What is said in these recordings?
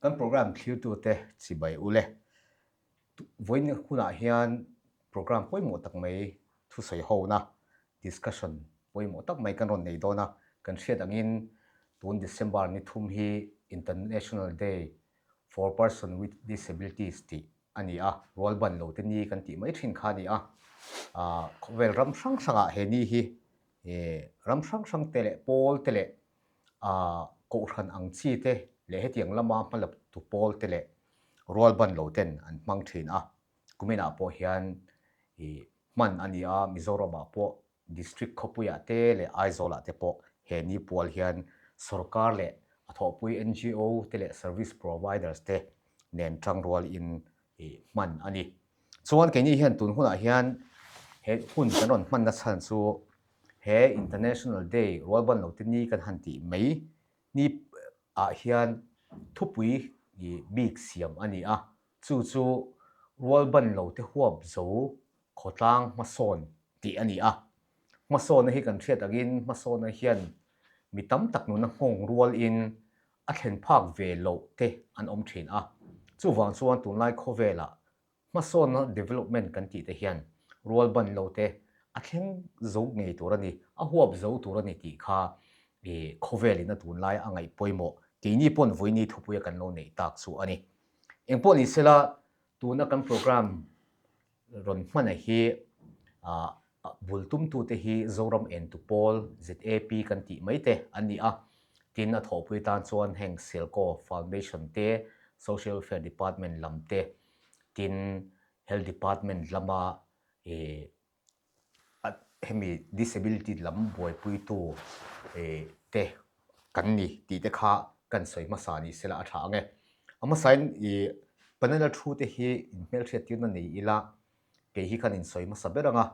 Kan program thlirtute chibai ule. Vawiin hunah hian program pawimawh tak mai thusawi hona, discussion, pawimawh tak mai kan rawn nei dawn a. Kan hriat angin tun December ni thum hi International Day for Person with Disabilities tih a ni a, rualban lo te ni kan tih mai thin kha a ni a. Khawvel ram hrang hrangah he ni hi ram hrang hrang te leh pawl te leh kohhran ang chi te leh hetiang lama hmalap tu pawl te leh rualban lo ten an hmang thin a. Kuminah pawh hian hman a ni a, Mizoramah pawh District khawpuiah te leh Aizawlah te pawh he ni pual hian sorkar leh a thawhpui ngo te leh service providers te nen tangrual in hman a ni. Chuan keini hian tun hunah hian he hun kan rawn hmanna chhan chu he International Day rualban lo te ni kan han tih mai ni ah hian thupui bik siam a ni a, chu chu rualban lo te huap zo khawtlang hmasawn tih a ni a. Hmasawnna hi kan hriat angin hmasawnna hian mi tam tak nuna nghawng rualin a thlen phak ve loh te an awm thin a. Chuvang chuan tunlai khawvelah hmasawnna development kan tih te hian rualban lo te a thleng zo ngei tur a ni, a huap zo tur a ni tih kha khawvelin a tunlai a ngaih pawimawh keini pawn vawiini thupuia kan lo neih tak chu a ni. Engpawh ni sela tuna kan program rawn hmana hi bul tumtute hi Zoram Entu Pawl, ZAP, kan tih mai te an ni a. Tin, a thawhpui tan chuan heng Selco Foundation te, Social Welfare Department lam te, tin Health Department lama hemi disability lam buaipuitu te kan ni tih te kha kan sawi hmasa ni sela a tha ang e. A hmasain ih panel a thu te hi inhmelhriat tirna nei ila kei hi khan insawi hmasa ber ang a,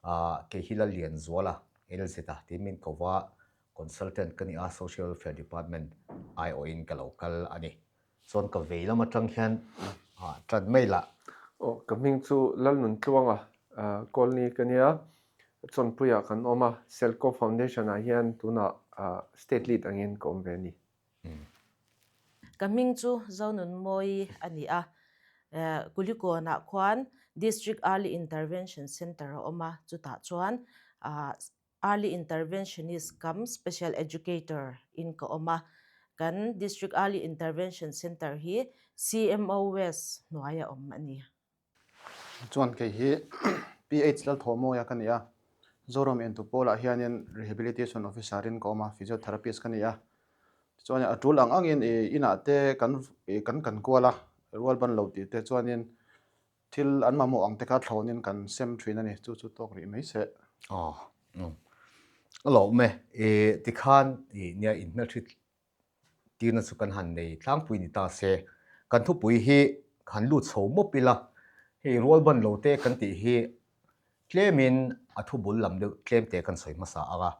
ah kei hi Lallianzuala LZ a tiin min ko va, consultant ka ni a, Social Welfare Department aiawhin ka lo kal a ni. Chuan ka vei lam atang hian tan mai lah. Aw, ka hming chu Lalnuntluanga Colney ka nia, Chawnpuiah kan awm a, Selco Foundation ah hian tunah State Lead angin ka awm ve a ni. Ka hming chu Zonunmawi a ni a, Kulikawnah khuan District Early Intervention Centre a awm a, chutah chuan Early Interventionist kam Special Educator in ka awm a, kan District Early Intervention Centre hi CMO West hnuaia awm a ni. Chuan kei hi PH Lalthawhmawia ka ni a, Zoram Entu Pawlah hianin Rehabilitation Officer in ka awm a, Physiotherapist ka ni a. Tichuan a tul ang angin inah te kan kan kan kual a, rualban lo tih te chuanin Thil an mamawh ang te kha thlawnin kan sem thin a ni, chu chu tawk rih mai se. Aw, a lawm e. I tikhan i nia inhmelhrit tirna chu kan han nei tlangpui ni ta se. Kan thupui hi han lut chho mawp ila, hei rualban lo te kan tih hi tlemin a thubul lam deuh tlem te kan sawi hmasa ang a.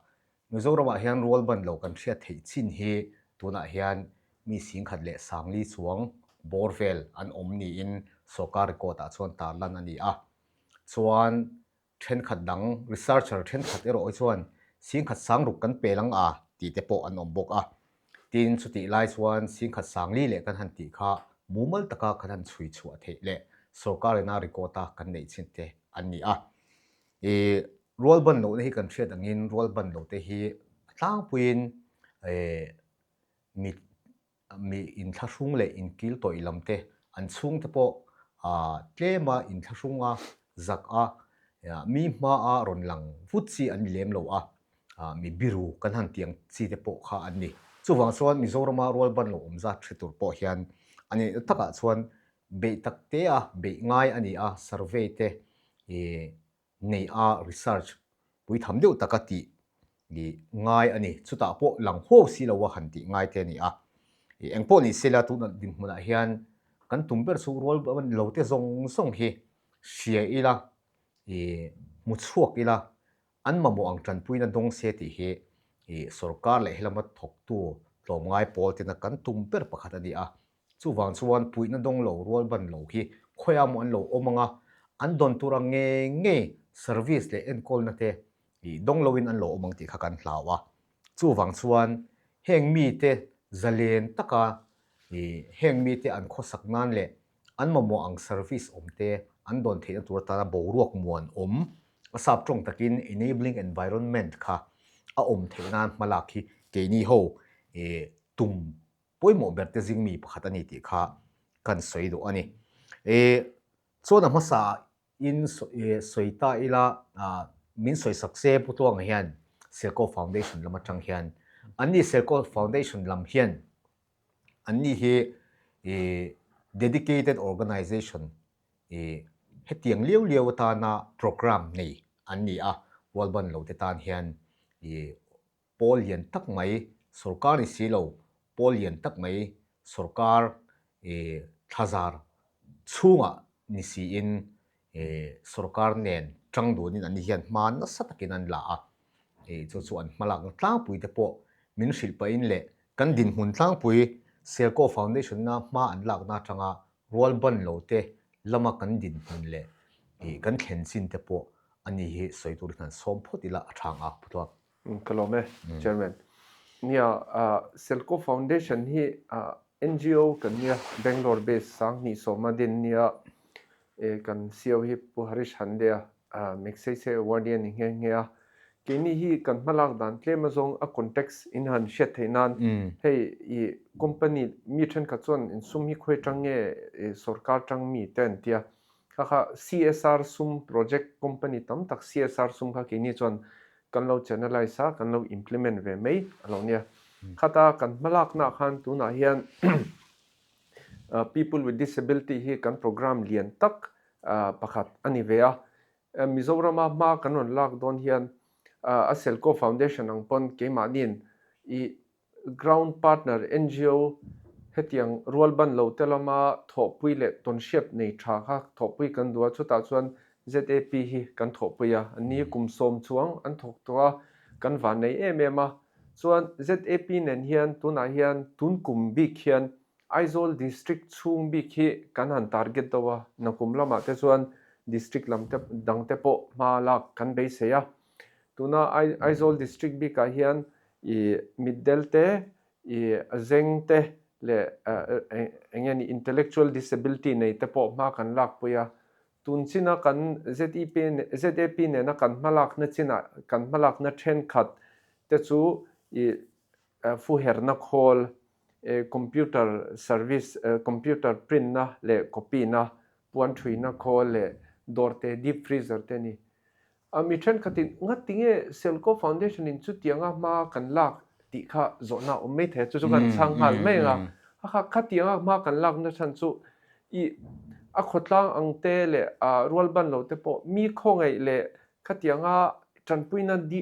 Mizoramah hian rualban lo kan hriat theih chin hi tunah hian mi singkhat leh sangli chuang bawr vel an awm niin sawrkar record ah chuan tarlan a ni a. Chuan thenkhat dang researcher thenkhat erawh hi chuan singkhat sangruk kan pel ang a tih te pawh an awm bawk a. Tin, chutih lai chuan singkhat sangli leh kan han tih kha mumal taka kan han chhui chhuah theih leh sawrkar ina record a kan neih chin te an ni a. I rualban lohna hi kan hriat angin rualban lote hi a tlangpuiin mi mi inthlahrung leh inkil tawih lam te an chhungte pawh tlema inthlahrunga zak a mi hmaa rawn lang vut chi an ni lem lo a, mi biru kan han tih ang chi te pawh kha an ni. Chuvang chuan Mizorama rualban lo awm zat hre tur pawh hian a neihna takah chuan beih tak te a beih ngai a ni a, survey te i nei a research pui tham deuh taka tih i ngai a ni. Chutah pawh lang huau si lo a han tih ngai te a ni a. I engpawh ni sela tuna dinhmunah hian kan tum ber chu rual lo te zawng zawng hi hria ila i hmu chhuak ila an mamawh ang tanpuina dawng se tih hi i sorkar leh helama thawktu tlawmngai pawl tena kan tum ber pakhat a ni a. Chuvang chuan puihna dawng lo rual ban lo hi khawiah maw an lo awm ang a, an dawn tur ang ngei ngei service leh enkawlna te ih dawng loin an lo awm ang tih kha kan hlau a. Chuvang chuan heng mite zalen taka Heng mite an khawsak nan leh an mamawh ang service awm te an dawn theihna tur atana boruak muan awm, a sap tawng takin enabling environment kha a awm theih nan hmalak hi keini ho tum pawimawh ber te zing mi pakhat a ni tih kha kan sawi duh a ni. Chuan a hmasa in sawi ta ila min sawi sak se Pu Tluanga hian Selco Foundation lam atang hian anni Selco Foundation lam hian anni hi dedicated organization hetiang liau liau atana program nei an ni a, Rualban lo te tan hian pawl lian tak mai sorkar ni si lo, pawl lian tak mai sorkar thlazar chhungah ni siin sorkar nen tang dunin an ni hian hma nasa takin an la a, chu chu an hmalakna tlangpui te pawh min hrilh pahin leh kan dinhmun tlangpui Selco Foundation-a hma an lakna atanga rual ban lo te lama kan dinhmun leh kan thlen chin te pawh a ni hi sawi turin han sawm phawt ila a tha ang a, Pu Tluang. Ka lawm e, Chairman. Nia, Selco Foundation hi NGO kan nia, Bangalore based Sanghnih sawma din nia, kan CEO hi Pu Harish Hande-a Magsaysay Award-i a ni nghe nghe a. Keini hi kan hmalak dan tlem azawng a context in han hriat theih nan hei i company mi thenkhat chuan insum hi khawi tang nge sorkar tang mi te an tia. Kha kha CSR sum project company tam tak CSR sum kha keini chuan kan lo channelize a, kan lo implement ve mai a lo nia. Khata kan hmalaknaah khan tunah hian People with Disability hi kan program lian tak pakhat a ni ve a. Mizorama hma kan rawn lak dawn hian a Selco Foundation ang pawn keimahniin i Ground partner ngo hetiang rualban lo te lama thawhpui leh tawnhriat nei tha kha thawhpui kan duh a, chutah chuan ZAP hi kan thawhpui a, an ni kum sawm chuang an thawk tawh a, kan van nei em em a. Chuan ZAP nen hian tunah hian tun kum bik hian Aizawl District chhung bik hi kan han target deuh a, nakum lamah te chuan District lam te dang te pawh hma lak kan beisei a. Tuna Aizawl District bikah hian i mitdel te, i zeng te leh eng nge ni intellectual disability nei te pawh hma kan lakpui a. Tun china kan ZEP ZAP nena kan hmalakna chinah kan hmalakna thenkhat te chu i fuherna khawl, computer service, computer print na leh copy na, puan thuina khawl leh dawr te, deep freezer te a ni. A mi thenkhatin ngati nge Selco Foundation in chutianga hma kan lak tih kha zawhna a awm mai thei a, chu chu kan chhang nghal mai ang a. A kha khatianga hma kan lakna chhan chu i a khawtlang ang te leh a rualban lo te pawh mi khawngaih leh khatianga tanpuina di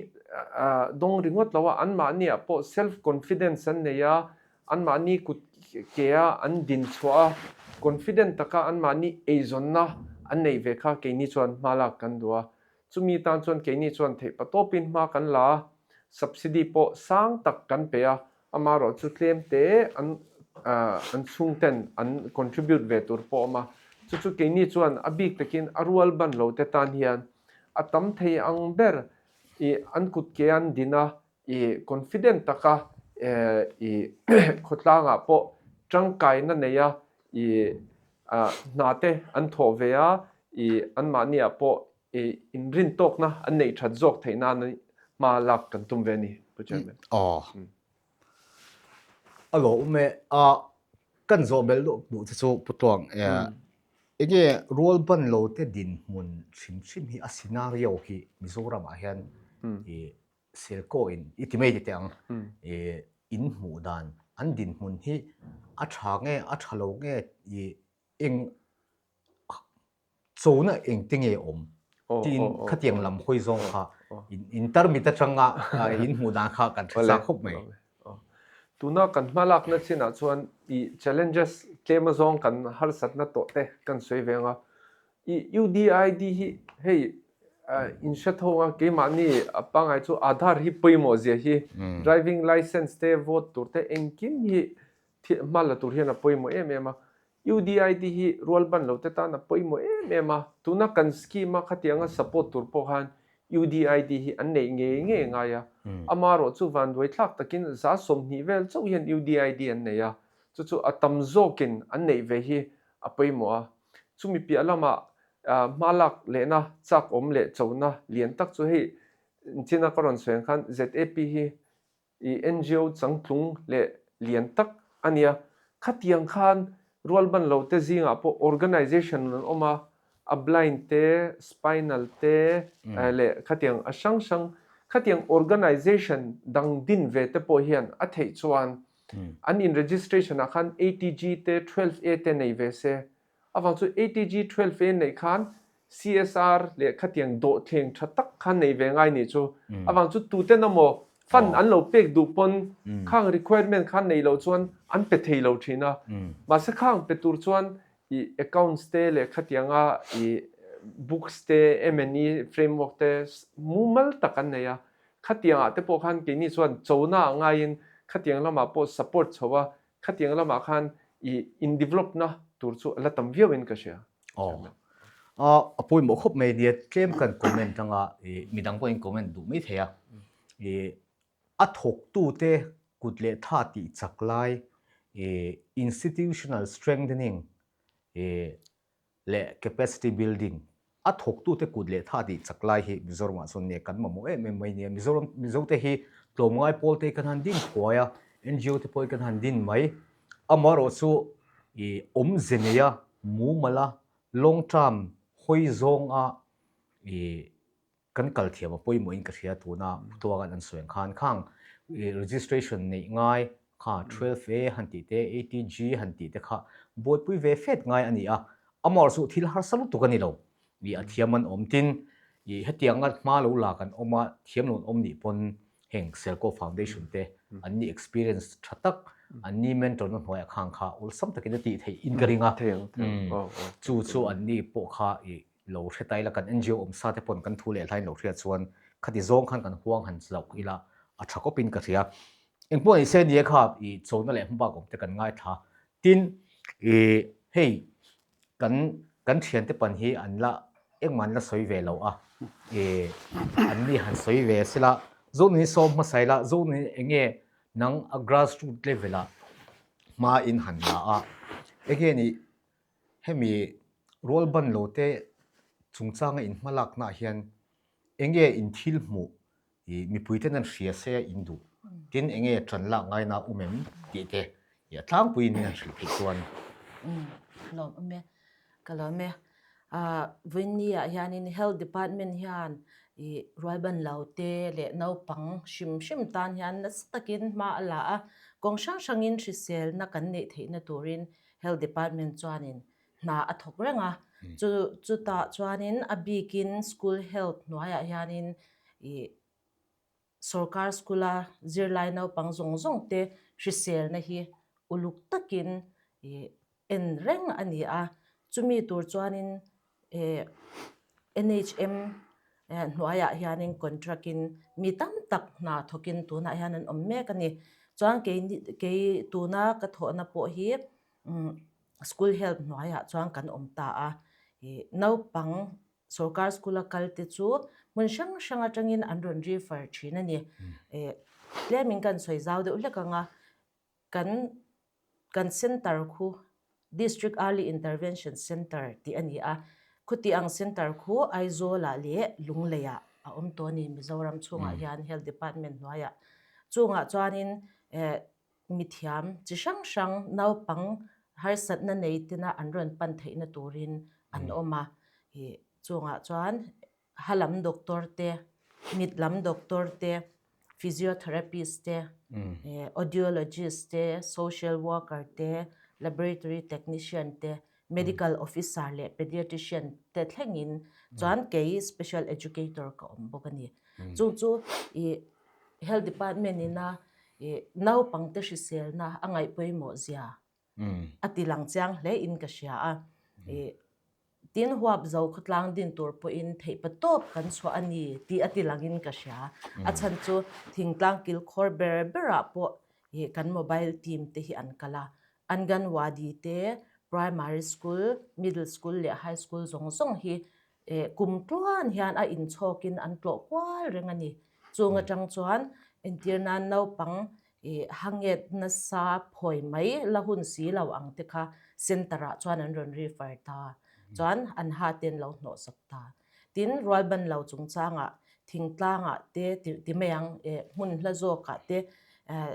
dawng ringawt lo a, anmahniah pawh self confidence an nei a, anmahni kut ke a an din chhuah a, confident taka anmahni eizawnna an neih ve kha keini chuan hma lak kan duh a. Chumi tan chuan keini chuan theihpatawpin hma kan la a, subsidy pawh sang tak kan pe a, amaherawh chu tlem te an an chhungten an contribute ve tur pawh a awm a. Chu chu keini chuan a bik takin a rual ban lo te tan hian a tam thei ang ber i an kut ke an din a, I confident taka i khawtlangah pawh tangkaina neia i hna te an thawh ve a, i anmahniah pawh i inrintawkna an neih that zawk theih nan hma lak kan tum ve a ni, Pu Chairman. Aw. A lawm e. A kan zawh belh duh duh che chu Pu Tluang, enge rualban lo te dinhmun hrim hrim hi a scenario hi Mizoramah hian i Selkaw in i ti mai ti teh ang, i in hmuh dan an dinhmun hi a tha nge a tha lo nge i eng chona eng te nge awm tiin khatiang lam hawi zawng kha in tarmit atanga in hmuh dan kha kan hre chak khawp mai. Tuna kan hma lakna chinah chuan i challenges tlem azawng kan harsatna tawh te kan sawi ve ang a, I UDID hi hei in hre tho a, keimahni a pangngai chu Aadhaar hi pawimawh zia hi driving license te vote tur te engkim hi hma la tur hian a pawimawh em em a. UDID hi rualban lo te tan a pawimawh em em a, tuna kan scheme a khatianga support tur pawh khan UDID hi an neih ngei ngei ngai a. Amaherawhchu vanduai thlak takin 20% vel chauh hian UDID an nei a. Chu chu a tam zawkin an neih ve hi a pawimawh a. Chumi piah lamah hma lak lehna chak awm leh chona lian tak chu hei China ka rawn sawi ang khan ZAP hi I NGO changtlung leh lian tak a nia. Khatiang khan rualban lo te zingah pawh organization an awm a, a blind te, spinal te leh khatiang a hrang hrang. Khatiang organization dang din ve te pawh hian a theih chuan an in registration ah khan ATG te, 12A te nei ve se. Avang chu ATG 12A neih khan CSR leh khatiang dawhthleng tha tak kha nei ve ngai nih chu. Avang chu tuten emaw fund an lo pek duh pawn khang requirement kha nei loh chuan an pe thei lo thin a. Mahse khang pe tur chuan i accounts te leh khatianga i books te M&E framework te mumal tak an nei a. Khatiangah te pawh khan keini chuan chona ah ngaiin khatiang lamah pawh support chho a Khatiang lamah khan i in develop na tur chu a la tam viau in ka hria. Aw. A pawimawh khawp mai nia tlem kan comment anga i midang pawhin comment duh mai thei a. I a thawktute kut leh tha tih chak lai i institutional strengthening i leh capacity building a thawktute kut leh tha tih chak lai hi Mizoramah chuan nia kan mamawh em em mai nia. Mizoram Mizote hi tlawmngai pawl te kan han din thuai a, NGO te pawh hi kan han din mai. Amaherawh chu i awmze neia mumala long term hawi zawnga i Kan kal thiam a pawimawhin ka hria tuna Phutuakan an sawi ang khan khang registration neih ngai kha 12A han tih te 80G han tih te kha buaipui ve fet ngai a ni a, amaherawh chu thil harsa lutuk a ni lo. I a thiam an awm tin i hetianga hma lo la kan awm a, thiam lo an awm nih pawn heng Selco Foundation te an ni experience tha tak an ni mentor na hnuaiah khang kha awlsam takin a tih theih in ka ring a, chu chu an ni pawh kha i lo hre ta ila kan NGO awm sa te pawn kan thu leh hlain lo hriat chuan khati zawng khan kan huang han zauh ila a tha kawpin ka hria. Engpawh ni se nia kha i chona leh hmabak awm te kan ngaithla. Tin i hei kan kan thiante pan hi an la engmah an la sawi ve lo a i an ni han sawi ve sela Zonuni sawm hmasa ila Zonuni enge nang a grassroot level ah hma in han la a enge ni Hemi rual ban lo te chungchanga in hmalaknaah hian enge in thil hmuh i mipui ten an hria se a in duh tin enge tan lak ngaina um em tih te i a tlangpuiin min han hrilh theih chuan. Umm lawm awm e, ka lawm e. Ah Vawiinni ah hianin Health Department hian i rual ban lo te leh naupang hrim hrim tan hian nasa takin hma a la a, kawng hrang hrangin hriselna kan neih theihna turin Health Department chuanin hna a thawk reng a, chu chutah chuanin a bikin School Health hnuaiah hianin ih sorkar school-a zirlai naupang zawng zawng te hriselna hi uluk takin ih en reng a ni a, chumi tur chuanin eh NHM hnuaiah hianin contract in mi tam tak hna thawkin tunah hian an awm mek a ni. Chuan kei kei tuna ka thawhna pawh hi school health hnuaiah chuan kan awm ta a. Ih naupang sorkar school a kal te chu hmun hrang hrang atangin an rawn refer thin a ni. Eh tlemin kan sawi zau deuh hlek ang a, kan Kan centre khu District Early Intervention Centre tih a ni a, khuti ang centre khu Aizawlah leh Lungleiah a awm tawh a ni Mizoram chhungah hian Health Department hnuaiah. Chungah chuanin eh mithiam chi hrang hrang naupang harsatna nei tena an rawn pan theihna turin an awm a, ih chungah chuan ha lam doctor te, mit lam doctor te, physiotherapist te, audiologist te, social worker te, laboratory technician te, medical officer leh pediatrician te thlengin chuan kei special educator ka awm bawk a ni. Chung chu ih health department ina ih naupangte hriselna a ngaih pawimawh zia a ti lang chiang hle in ka hria a. Ih Tin huap zo khawtlang din tur pawhin theihpa tawp kan chhuah a ni tih a ti langin ka hria. A chhan chu thingtlang kilkhawr ber berah pawh ih kan mobile team te hi an kal a. Anganwadi te, primary school, middle school leh high school zawng zawng hi eh kum tluan hian a inchhawkin an tlawh kual reng a ni. Chung atang chuan entir nan naupang ih. ih hanget nasa phawi mai la hun si lo ang te kha center ah chuan an rawn refer ta chuan an ha te an lo hnawh sak ta. Tin, rualban lo chungchangah thingtlangah te ti mai ang eh hmun hla zawkah te eh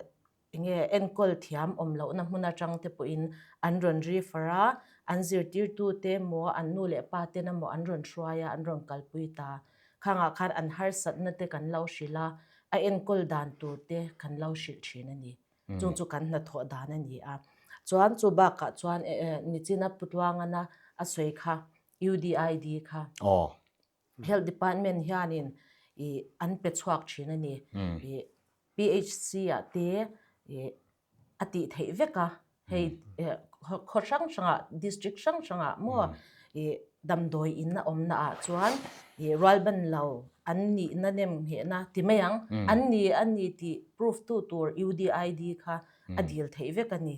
enge enkawl thiam awm lohna hmun atang te pawhin an rawn refer a, an zirtirtute emaw an nu leh pa ten emaw an rawn hruai a, an rawn kalpui ta. Khangah khan an harsatna te kan lo hrilh a, a enkawl dan tur te kan lo hrilh thin a ni. Chung chu kan hnathawh dan a ni a. Chuan chu bakah chuan nichina Pu Tluangana a sawi kha UDID kha Health Department hianin ih an pe chhuak thin a ni. Ih PHC ah te ih a tih theih vek a, hei khaw hrang hrangah district hrang hrangah maw ih damdawi in a awmna ah chuan ih rualban lo an nihna nem nghehna ti mai ang, an ni a ni tih proof tu tur UDID kha a dil theih vek a ni.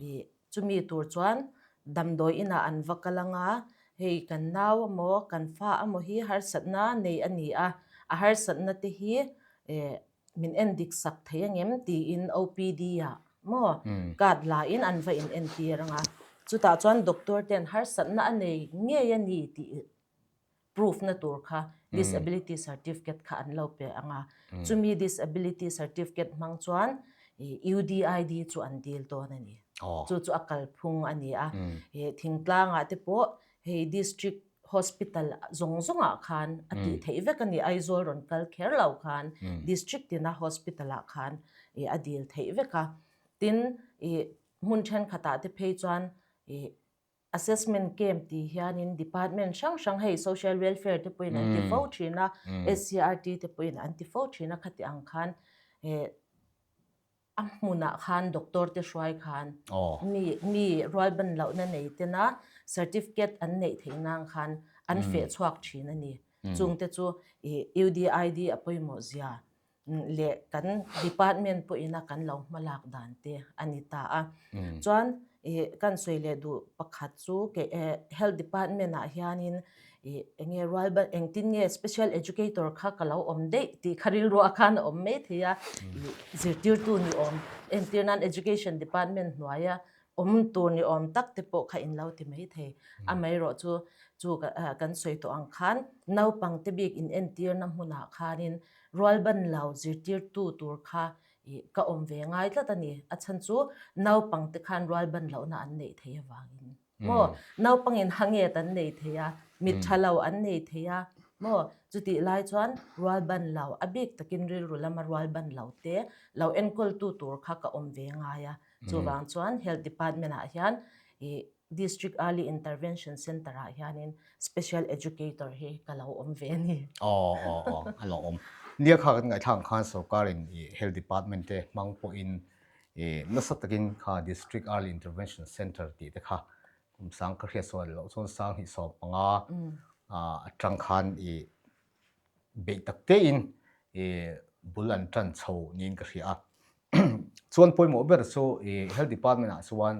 Ih chumi tur chuan damdawi inah an va kal ang a, hei kan nau emaw kan fa emaw hi harsatna nei a ni a, a harsatna te hi eh min en dik sak thei angem tiin OPD ah maw card la in an va in entir ang a, chutah chuan doctor ten harsatna a nei ngei a ni tih proof na tur kha disability certificate kha an lo pe ang a, chumi disability certificate hmang chuan UDID chu an dil dawn a ni. Chu chu a kalphung a ni a, thingtlangah te pawh hei district hospital zawng zawngah khan a tih theih vek a ni, Aizawl rawn kal kher lo khan district tina hospital ah khan a dil theih vek a, tin hmun thenkhatah te phei chuan Assessment camp tih hianin department hrang hrang hei social welfare te pawhin an ti fo thin a, SCRT te pawhin an ti fo thin a khati ang khan a hmunah khan doctor te hruai khan mi mi rualban lohna nei tena certificate an neih theih nan khan an feh chhuak thin a ni. Chungte chu UDID a pawimawh zia leh kan department pawhina kan lo hmalak dan te a ni ta a. Chuan ih kan sawi leh duh pakhat chu health department ah hianin ih eng nge rual ban engtin nge special educator kha ka lo awm daih tih kha rilruah khan a awm mai thei a, ih zirtirtu ni awm entir nan education department hnuaia awm tur ni awm tak te pawh kha in lo ti mai thei. Amaherawh chu chu kan sawi tawh ang khan naupang te bik in entirna hmunah khanin rualban lo zirtirtu tur kha ih ka awm ve ngai tlat a ni. A chhan chu naupang te khan rualban lohna an neih thei avangin maw naupangin hanget an nei thei a, mit tha lo an nei thei a maw chutih lai chuan rualban lo a bik takin rilru lama rualban lo te lo enkawltu tur kha ka awm ve ngai a. Chuvang chuan Health Department ah hian ih District Early Intervention Centre ah hianin Special Educator hi ka lo awm ve a ni. Aw aw aw a lo awm. Nia kha kan ngaihthlak ang khan sorkarin ih Health Department te hmang pawhin ih nasa takin kha District Early Intervention Centre tih te kha kum sang ka hriat sawn loh chuan 2015 atang khan ih beih tak tein bul an tan chho niin ka hria a. Chuan pawimawh ber chu Health Department ah chuan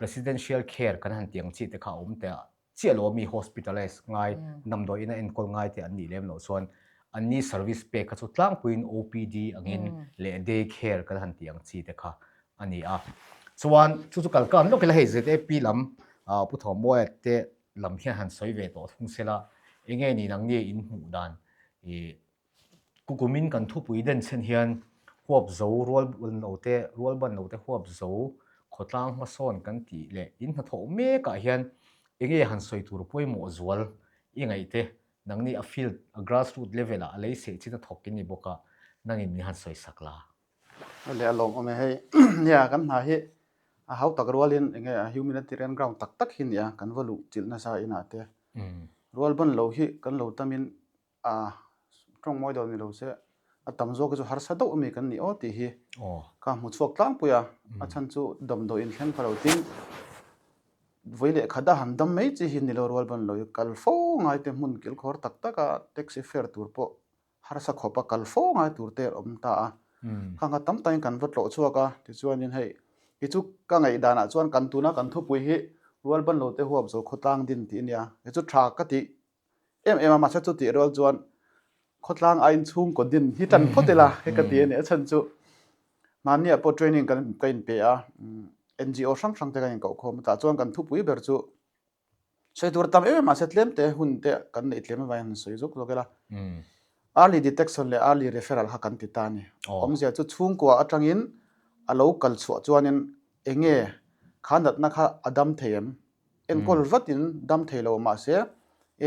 Residential Care kan han tih ang chi te kha a awm teh a, chiah lo ami hospitalize ngai, damdawiin a enkawl ngai te an nih lem loh chuan anni service pek kha chu tlangpuiin OPD angin leh day care kan han tih ang chi te kha a ni a. Chuan chu chu kalkan lawk ila hei ZAP lam Pu Thawmawia te lam hian han sawi ve tawh thung se la, enge ni nang nge in hmuh dan i kukumin kan thupui den chhen hian huap zo rual ban lo te rual ban lo te huap zo khawtlang hmasawn kan tih leh in hnathawh mek ah hian enge han sawi tur pawimawh zual i ngaih te nangni a field a grass root level ah a lei seh chin a thawk in ni bawk a nangin min han sawi sak la. Leh a lawm awm e hei nia kan hna hi a hau tak rualin enge a humanitarian ground tak tak hi nia kan va luh chilh nasa inah te rual ban lo hi kan lo tamin a tawng mawi deuh ni lo se a tam zawk hi chu harsa deuh ami kan ni aw tih hi ka hmu chhuak tlangpui a a chhan chu damdawi inthleng pha lo tin vawi leh khat a han dam mai chi hi ni lo rual ban lo hi kal fo ngai te hmun kilkhawr tak tak a taxi fare tur pawh harsa khawp a kal fo ngai tur te a awm ta a. Khang kha tam takin kan va tlawh chhuak a, tichuanin hei hi chu ka ngaih danah chuan kan tuna kan thupui hi Rualbanlo te huap zo khawtlang din tih a nia, hei chu tha ka tih em em a, mahse chu tih rual chuan khawtlang aiin chhungkaw din hi tan phawt ila hei ka ti a ni, a chhan chu. Hmanniah pawh training kan ka inpe a, NGO hrang hrang te kan inkohkhawm a, tah chuan kan thupui ber chu sawi tur a tam em em mahse tlem te hun te kan neih tlem avangin han sawi zawk zawk ila. Early detection leh early referral kha kan ti ta a ni. Awmzia chu chhungkua atangin a lo kal chhuah chuanin enge kha natna kha a dam thei em? Enkawl vatin dam thei lo mahse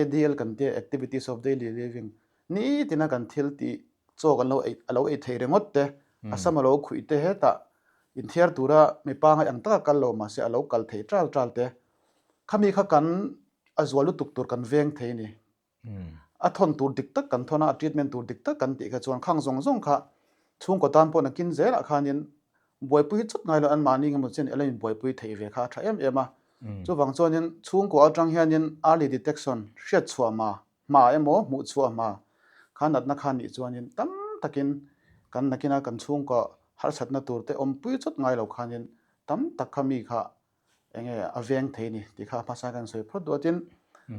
ADL kan tia activities of daily living nitina kan thil tih chaw kan lo ei a lo ei thei ringawt te, a sam a lo khuih te hetah inthiar tura mi pangai ang taka kal lo mahse a lo kal thei tal tal te. Khami kha kan a zual lutuk tur kan veng thei a ni. A thawn tur dik tak kan thawn a, a treatment tur dik tak kan tih kha chuan khang zawng zawng kha chhungkaw tan pawh nakin zelah khanin buaipui hi chawt ngai lo an mahni engemaw chen ela inbuaipui theih ve kha a tha em em a. Chuvang chuanin chhungkaw atang hianin early detection hriat chhuah hma hma emaw hmuh chhuah hma kha natna kha nih chuanin tam takin kan nakina kan chhungkaw harsatna tur te awmpui chawt ngai lo khanin tam tak kha mi kha enge a veng thei ni tih kha hmasa kan sawi phawt duh a tin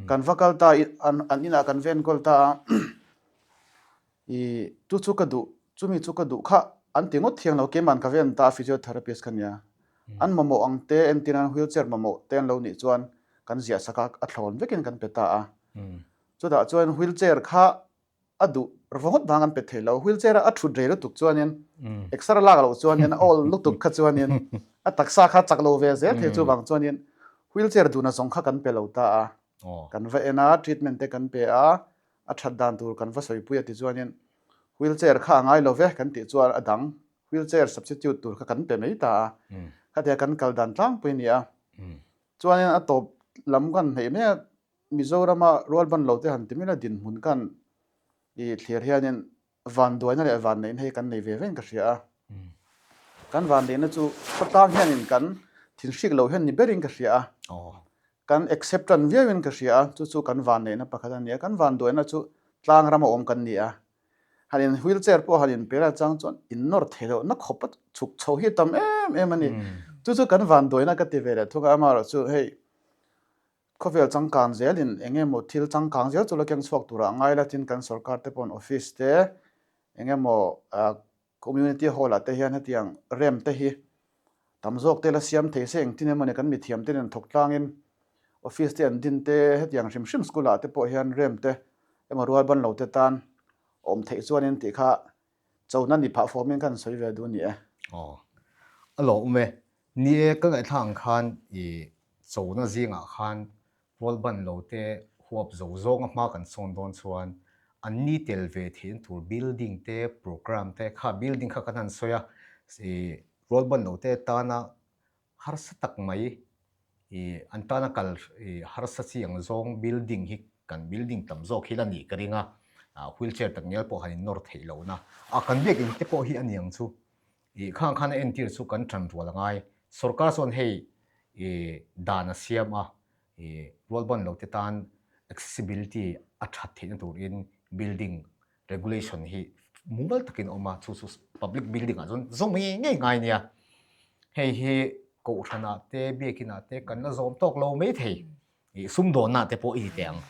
kan va kal ta an an inah kan va enkawl ta a i chu chu ka duh chumi chu ka duh kha an ti ngawt thiang lo keimah ka va en ta a physiotherapist ka nia an mamawh ang te entir nan wheelchair mamawh te an lo nih chuan kan ziah sak a a thlawn vekin kan pe ta a chutah chuan wheelchair kha a duh ringawt vang an pe thei lo wheelchair a a thut rei lutuk chuanin exer lak loh chuanin a awl lutuk kha chuanin a taksa kha chak lo ve zel thei chuvang chuanin wheelchair duhna zawng kha kan pe lo ta a kan va en a treatment te kan pe a a that dan tur kan va sawipui a ti chuanin wheelchair kha a ngai lo ve kan tih chuan a dang wheelchair substitute tur kha kan pe mai ta a khatia kan kal dan tlangpui a ni a chuanin a tawp lam kan hneih mai a Mizorama rualban lo te han ti mila dinhmun kan i thlir hianin vanduaina leh vanneihna hi kan nei ve vein ka hria a. Kan vanneihna chu khawtlang hianin kan thinhrik lo hian ni berin ka hria a. Kan accept tan viauin ka hria a, chu chu kan vanneihna pakhat a ni a. Kan vanduaina chu tlang rama awm kan ni a. Han in wheelchair pawh han in per a chang chuan in nawr thei loh na khawp a chhuk chho hi a tam em em a ni. Chu chu kan vanduaina ka ti ve leh thung a, amaherawhchu hei Khawvel changkang zelin eng emaw thil changkang zel chu la keng chhuak turah ngai la tin kan sorkar te paw'n office te eng emaw community hall ah te hian hetiang rem te hi tam zawk te la siam thei se engtin emaw ni kan mithiam te nen thawk tlangin office te an din te hetiang hrim hrim school ah te pawh hian rem te emaw rual ban lo te tan awm theih chuanin tih kha chona ni phah fawmin khan sawi ve duh a ni e. Aw a lawm e. Ni e, ka ngaihthlak ang khan i chona zingah khan rualban lo te huap zo zawnga hma kan sawn dawn chuan an ni tel ve theihna tur building te, program te, kha building kha kan han sawi a, i rualban lo te tana harsa tak mai i an tana kal i harsa chi ang zawng building hi kan building tam zawk hi la nih ka ring a, wheelchair tak ngial pawh han innawr theih lohna a kan biakinn te pawh hi a ni ang chu. I khang khan a entir chu kan tan rual a ngai. Sorkar chuan hei i dan a siam a, i rualban lo te tan accessibility a that theihna turin building regulation hi mumal takin a awm a, chu chu public building ah chuan zawm ngei ngei ngai nia. Hei hi kohhranah te biakinah te kan la zawm tawk lo mai thei. I sumdawnna te pawh i ti teh ang.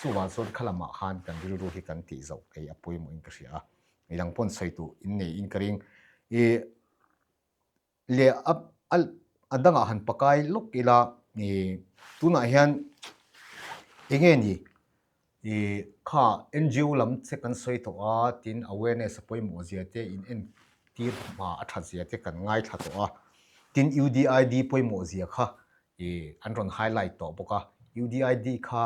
Chuvang chuan kha lamah khan kan rilru hi kan tih zoh kei a pawimawhin ka hria a. Midang pawn sawi duh in nei in ka ring. I leh a a dangah han pakai lawk ila i tunah hian enge ni i kha NGO lam che kan sawi tawh a tin awareness a pawimawh zia te in entir hma a that zia te kan ngaithla tawh a tin UDID pawimawh zia kha i an rawn highlight tawh bawk a UDID kha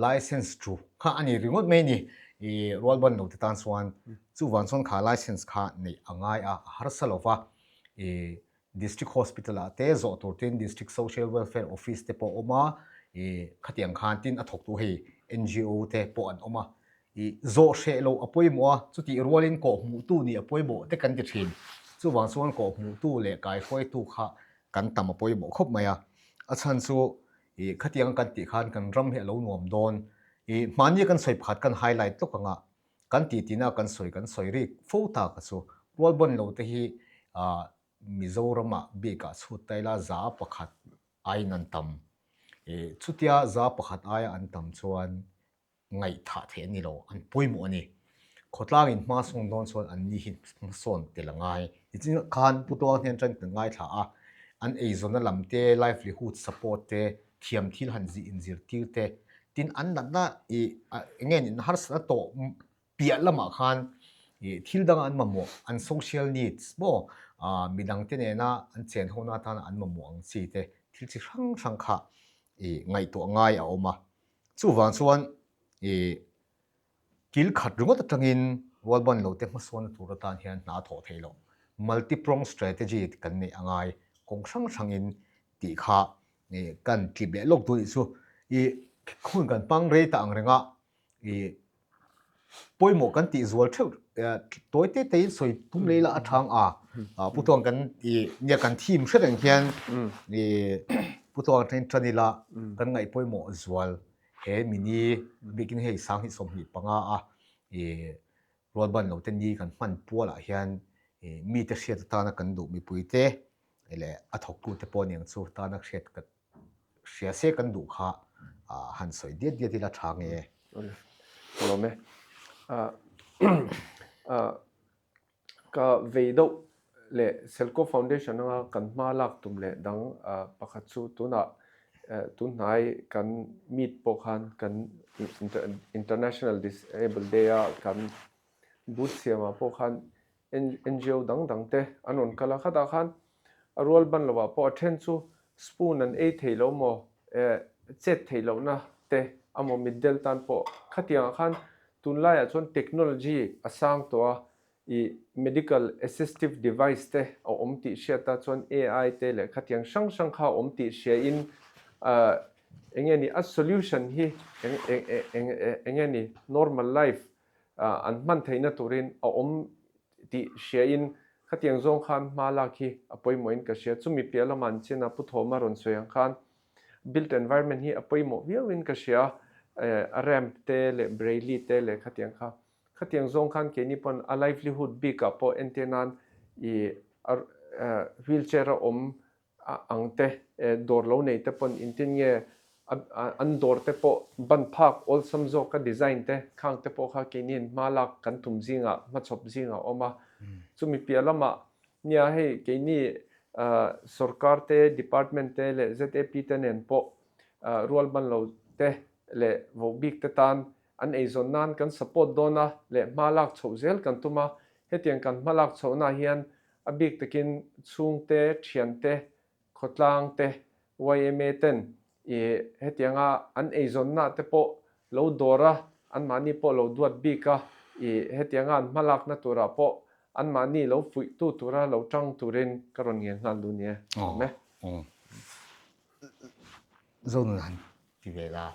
License thu kha a ni ringawt mai ni. I rualban lo te tan chuan chuvang chuan kha license kha neih a ngai a, a harsa lo va. I District Hospital ah te zawh tur tin District Social Welfare Office te pawh a awm a, i khatiang khan tin a thawktu hei NGO te pawh an awm a. I zawh hreh loh a pawimawh a, chutih rualin kawhhmuhtu nih a pawimawh te kan ti thin. Chuvang chuan kawhhmuhtu leh kaihruaitu kha kan tam a pawimawh khawp mai a. A chhan chu I khatiang kan tih khan kan ram hi a lo nuam dawn. I hmahni kan sawi pakhat kan highlight lawk ang a, kan tih tihna kan sawi kan sawi rik fo ta ka chu. Rualban lo te hi ah Mizoramah bikah chhut ta ila 100 aiin an tam. I chutia 100 aia an tam chuan ngaihthah theih a ni lo, an pawimawh a ni. Khawtlangin hma sawn dawn chuan an ni hi hmasawn tel a ngai. Tichin khan Pu Tuang hnen atangin kan ngaithla a, an eizawnna lam te, livelihood support te, thiam thil han zih inzirtir te, tin an natna ih eng nge nin harsatna tawh piah lamah khan ih thil danga an mamawh, an social needs maw midangte nena an chen hona atana an mamawh ang chi te thil chi hrang hrang kha ih ngaihtuah ngai a awm a. Chuvang chuan ih Kil khat ringawt atangin rualban lote hmasawnna tur atan hian hna a thawh theih loh. Multi-pronged strategy kan neih a ngai kawng hrang hrangin tih kha kan tlip leh lawk duh anih chu. Ih hun kan hmang rei ta ang reng a, ih pawimawh kan tih zual theuh tawi te te in sawi tum lei la a thang a, Pu Tuang kan ih nia kan theme hre reng hian ih Pu Tuang atangin tan ila kan ngaih pawimawh zual He mini bikin hei 2025 a i rualban lo te ni kan hman pualah hian i mite hriat atana kan duh mipuite leh a thawktute pawh aniang chu tana hriat ka hria se kan duh kha han sawi diat diat ila tha nge. Ka lawm e. Ka vei deuh leh Selco Foundation anga kan hma lak tum leh dang pakhat chu tunah tunhnai kan meet pawh khan kan International Disable Day a kan booth siamah pawh khan NGO dang dang te an rawn kal a, khatah khan a rual ban lovah pawh a then chu spoon an ei thei lo maw chet theih lohna te amaw mitdel tan pawh khatiangah khan tunlaiah chuan technology a sang tawh a, ih medical assistive device te a awm tih hriat a chuan AI te leh khatiang hrang hrang kha a awm tih hriain ah eng nge ni a solution hi eng eng eng eng nge ni normal life ah an hman theihna turin a awm tih hriain khatiang zawng khan hma lak hi a pawimawhin ka hria. Chumi piah lamah an chin a, Pu Thawma rawn sawi ang khan built environment hi a pawimawh viauin ka hria, a ramp te leh braille te leh khatiang kha. Khatiang zawng khan keini pawn a livelihood bikah pawh entir nan ih a wheelchair a awm ang te, dawr lo nei te pawn intin nge an dawr te pawh ban phak awlsam zawka design te khang te pawh kha keiniin hma lak kan tum zingah hmachhawp zingah a awm a. Chumi piah lamah nia hei keini sorkar te, department te leh ZAP te nen pawh rualban lo te leh vohbik te tan an eizawn nan kan support dawn a leh hma lak chhoh zel kan tum a. Hetiang kan hma lak chhohnaah hian A bik takin chhungte, thiante, khawtlangte, yma ten ih hetianga an eizawnna te pawh lo dawr a, anmahni pawh lo duat bik a, ih hetianga an hmalakna turah pawh anmahni lo fuihtu tura lo tang turin ka rawn ngen nghal duh nia. Awm e. Zonun han ti ve la.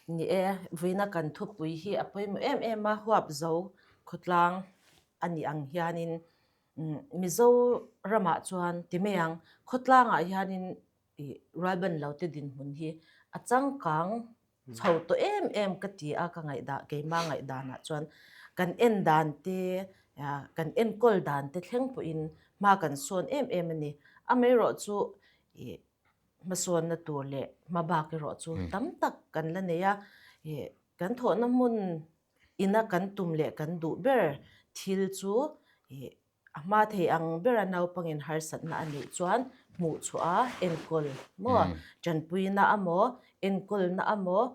Ni e, vuina kan thupui hi a pawimawh em em a, huap zo khawtlang a nih ang hianin Mizoramah chuan ti mai ang, khawtlangah hianin ih rualban lo te dinhmun hi a changkang chho tawh em em ka ti a, ka ngaihdah keimah ngaihdanah chuan kan en dan te kan enkawl dan te thleng pawhin hma kan sawn em em a ni. Amaherawh chu ih hmasawnna tur leh hma bak erawh chu tam tak kan la nei a, ih kan thawhna hmun Ina kan tum leh kan duh ber thil chu ih a hma thei ang bera naupangin harsatna a neih chuan hmuh chhuah a enkawl maw tanpuina amaw enkawlna amaw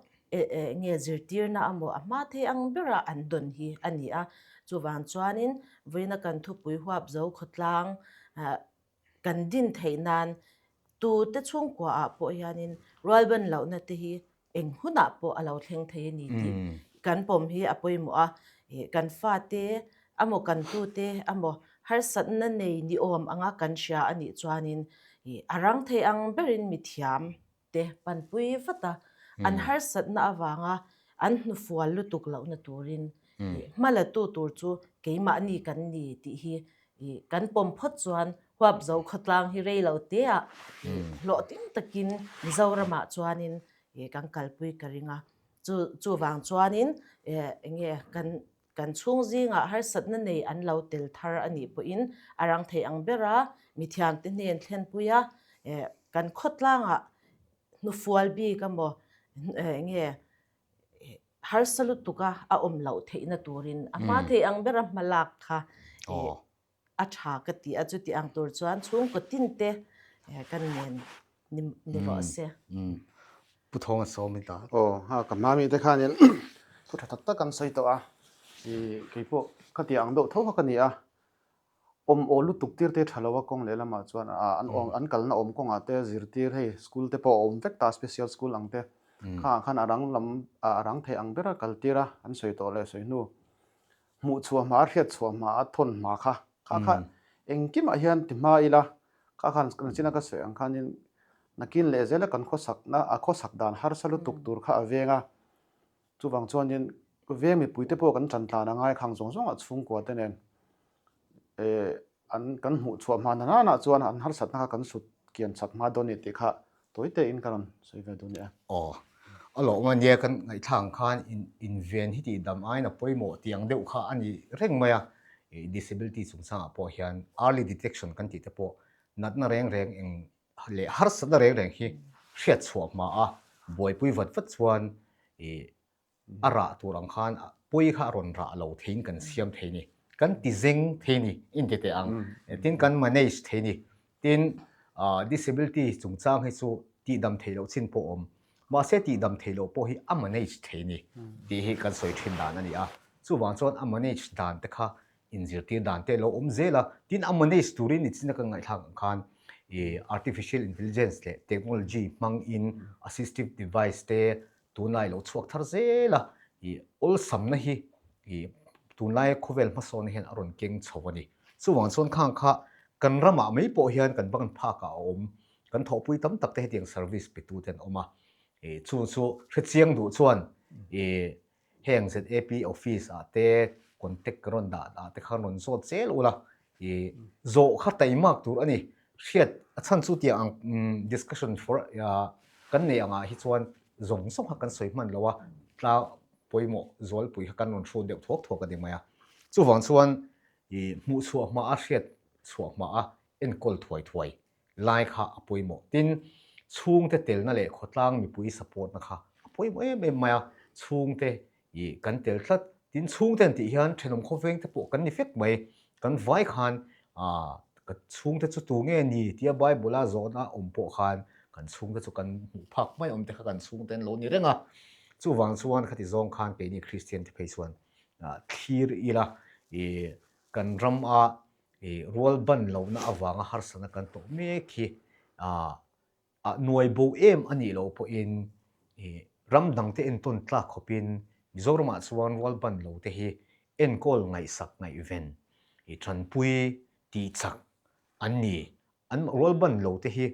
nge zirtirna amaw a hma thei ang bera an dawn hi a ni a. Chuvang chuanin vawiina kan thupui huap zo khawtlang kan din theih nan tute chhungkua ah pawh hianin rualban lohna te hi eng hunah pawh a lo thleng thei a ni tih kan pawm hi a pawimawh a, kan fate amaw kan tute amaw harsatna nei ni awm anga kan hria a nih chuanin a rang thei ang berin mithiam te panpui vat a, an harsatna avanga an hnufual lutuk lohna turin hma la tu tur chu keimahni kan ni tih hi kan pawm phawt chuan huapzo khawtlang hi rei lo te ah hlawhtling takin Mizoramah chuanin kan kalpui ka ring a, chu chuvang chuanin enge kan kan chhung zingah harsatna nei an lo tel thar a nih pawhin a rang thei ang bera mithiamte hnen thlenpui a, kan khawtlangah hnufual bik emaw enge. Harsa lutuka a awm loh theihna turin a hma thei ang bera hma lak kha a tha ka ti a, chuti ang tur chuan chhungkaw tin te kan nen ni rawh se. Pu Thawng a sawm i ta. Aw, ha ka hma mi te khanin thu tha tak tak an sawi tawh a, i keipawh ka tih ang deuh tho kha ka ni a, Awm aw lutuk tir te tha lo a kawng lehlamah chuan a an awm an kalna awm kawngah te zirtir hei school te pawh a awm vek ta special school ang te kha ah khan a rang lam a rang thei ang bera kal tir a an sawi tawh leh sawi hnu hmuh chhuah hma a hriat chhuah hma a thawn hma kha kha kha engkimah hian ti hma ila kha khan nachina ka sawi ang khanin nakin leh zela kan khawsakna a khawsak dan harsa lutuk tur kha a veng a Chuvang chuanin veng mipuite pawh kan ṭan tlan a ngai khang zawng zawngah chhungkua te nen an kan hmuh chhuah hma nana chuan an harsatna kha kan sut kian chak hma dawn a ni tih kha tawi tein ka rawn sawi ve duh a ni e. Aw, a lawm a nia kan ngaihthlak ang khan inven hi tih dam aiin a pawimawh tih ang deuh kha a ni reng mai a, disability chungchangah pawh hian early detection kan tih te pawh natna reng reng eng leh harsatna reng reng hi hriat chhuah hma a, buaipui vat vat chuan ih a rah tur ang khan pawi kha a rawn rah lo theiin kan siam thei ni, kan ti zeng thei ni in ti teh ang, tin kan manage thei ni, tin disability chungchang hi chu tihdam theih loh chin pawh awm, mahse tihdam theih loh pawh hi a manage thei ni tih hi kan sawi thin dan a ni a, chuvang chuan a manage dan te kha inzirtir dan te lo awm zel a, tin a manage turin nichina kan ngaihthlak ang khan ih artificial intelligence leh technology hmangin assistive device te tunlai lo chhuak thar zel a, ih awlsamna hi ih tunlai khawvel hmasawnna hian a rawn keng chho a ni. Chuvang chuan khang kha kan ramah mai pawh hian kan ban phakah a awm, kan thawhpui tam tak te hetiang service pe tu te an awm a, ih chung chu hrechiang duh chuan ih Heng ZAP office ah te contact ka rawn dah ah te khan rawn zawt zel ula i zawh kha taimak tur a ni. Hriat a chhan chu tiang ang discussion for kan nei angah hi chuan zawng zawng kha kan sawi hman lo a, tla pawimawh zualpui kha kan rawn hrut deuh thuak thuak a ni mai a. Chuvang chuan i hmuh chhuah hma a hriat chhuah hma a enkawl thuai thuai lai kha a pawimawh. Tin, chhungte telna leh khawtlang mipui support na kha a pawimawh em em mai a, chhungte ih kan tel tlat. Tin, chhungte an tih hian thenawm khawveng te pawh kan ni fek mai. Kan vai khan ah ka chhungte chu tu nge ni tia Bible a zawhna awm pawh khan kan chhungte chu kan hmuh phak mai awm te kha kan chhungte an lo ni reng a. Chuvang chuan khati zawng khan keini Kristian te phei chuan thlir ila ih kan ram a I rual ban lohna avanga harsatna kan tawh mek hi a nuai bo em a nih loh pawhin i ram dangte entawn tlak khawpin Mizoramah chuan rual ban lo te hi enkawl ngaihsak ngaihven i tanpui tihchak an ni. An rual ban lo te hi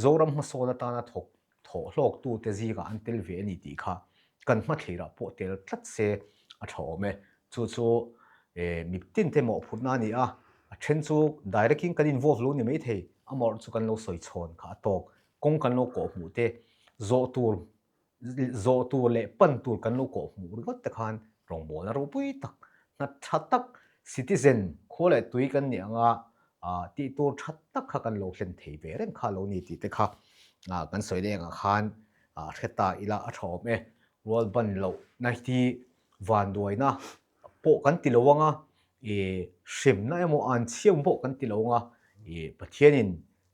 Zoram hmasawn atana thawk thawh hlawktute zingah an tel ve a ni tih kha kan hmathlirah pawh tel tlat se a tha awm e. Chu chu mitinte mawhphurhna a ni a, a then chu direct in kan involve lo ni maithei, amaherawhchu chu kan lo sawi chhawn kha a tawk, kawng kan lo kawhhmuh te zawh tur Zawh tur leh pan tur kan lo kawh hmuh ringawt te khan rawngbawlna ropui tak, hna tha tak, citizen khua leh tui kan nih anga tih tur tha tak kha kan lo hlen thei ve reng kha lo ni tih te kha kan sawi leng ah khan hre ta ila a tha awm e. Rual ban loh na hi vanduaina pawh kan ti lo anga, hremna emaw an chhiam pawh kan ti lo anga, Pathianin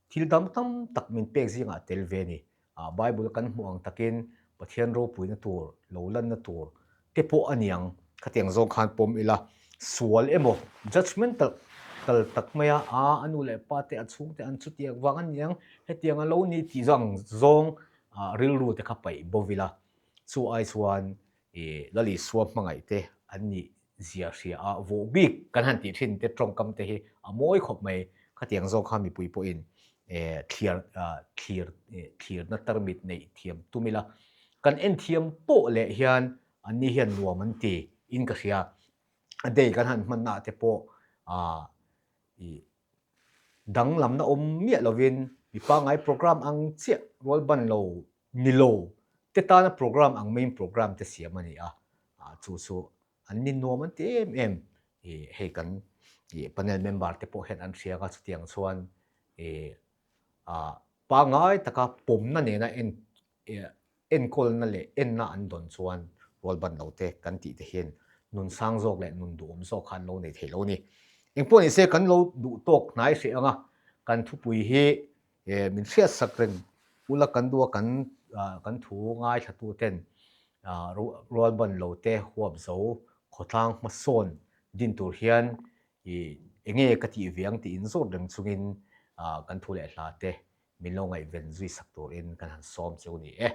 thil dang tam tak min pek zingah a tel ve a ni. Ah Bible kan hmuh ang takin Pathian ropuina tur, lo lanna tur te pawh a niang. Khatiang zawng khan pawm ila, sual emaw judgemental kal tak maia a a nu leh pa te a chhungte an chutiang vang a niang, hetiang a lo ni tih zawng zawng rilru te kha paih bo ila. Chu ai chuan I Lal Isua hmangaih te an nih zia hria a, vawh bik kan han tih thin te tawngkam te hi a mawi khawp mai. Khatiang zawk kha mipui pawhin thliar thlir thlirna tarmit neih thiam tum ila, kan en thiam pawh leh hian anni hian nuam an ti in ka hria. A day kan han hmanna ah te pawh i danglamna awm miah lovin mi pangngai program ang chiah rual ban lo ni lo te tana program ang main program te siam a ni a, chu chu an ni nuam an ti em em. I hei kan i panel member te pawh hian an hria ang a, chutiang chuan i pangngai taka pawmna nena en enkawlna leh enna an dawn chuan Rualban lo te kan tih te hian nun sang zawk leh nun duhawm zawk kha an lo nei thei lo a ni. Engpawh ni se kan lo duh tawk hnai hreh ang a, kan thupui hi min hriat sak reng ula kan duh a kan kan thu ngaithlatu ten rualban lo te huap zo khawtlang hmasawn din tur hian enge ka tih ve ang tih in zawt reng chungin kan thu leh hla te min lo ngaihven zui sak turin kan han sawm cheu ni e.